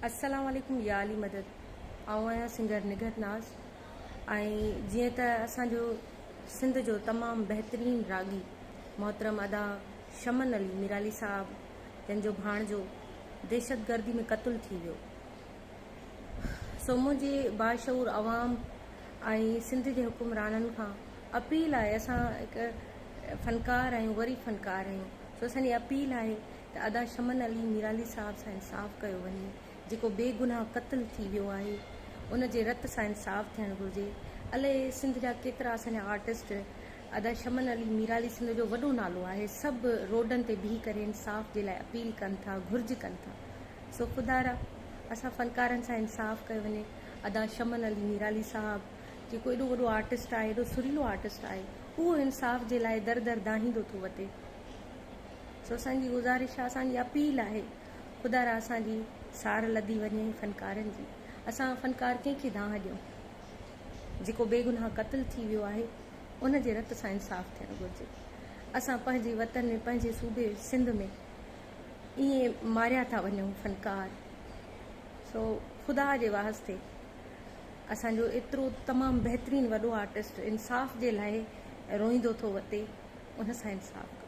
السلام عليڪم يا علي مدد آئون آهيان سنگر نگهت ناز ۽ جيئن ته اسان جو سنڌ جو تمام بهترين راڳي محترم ادا شمن علي ميرالي صاحب جن جو ڀاڻجو دهشت گردي ۾ قتل ٿي ويو سو منهنجي باشعور عوام ۽ سنڌ جي حڪمرانن کان اپيل آهي اسان هڪ فنڪار آهيون غريب فنڪار آهيون سو اسان جي اپيل آهي ته ادا شمن علي ميرالي صاحب سان انصاف ڪيو وڃي جيڪو بي گناهه قتل ٿي ويو آهي ان جي رت سان انصاف ٿيڻ گهرجي الائي سنڌ جا ڪيترا اسان جا آرٽسٽ ادا شمن علي ميرالي سنڌ جو وڏو نالو آهي سڀ روڊن تي بيهي ڪري انصاف جي لاء اپيل ڪن ٿا گهرج ڪن ٿا سو خدارا اسان فنڪارن سان انصاف ڪيو وڃي ادا شمن علي ميرالي صاحب جيڪو ايڏو وڏو آرٽسٽ آهي ايڏو سريلو آرٽسٽ آهي اهو انصاف جي لاء در در دانهيندو ٿو وتي. سو اسان جي گذارش آ اسان جي اپيل آهي خدا را اسان جي سار لڌي وڃي فنڪارن جي اسان فنڪار ڪنهن کي دانهن ڏيون جيڪو بيگناهه قتل ٿي ويو آهي ان جي رت سان انصاف ٿيڻ گهرجي اسان پنهنجي وطن ۾ پنهنجي صوبي سنڌ ۾ ائين ماريا ٿا وڃون فنڪار سو خدا جي واسطي اسان جو ايترو تمام بهترين وڏو آرٽسٽ انصاف جي لاء روئيندو ٿو وتي ان سان انصاف.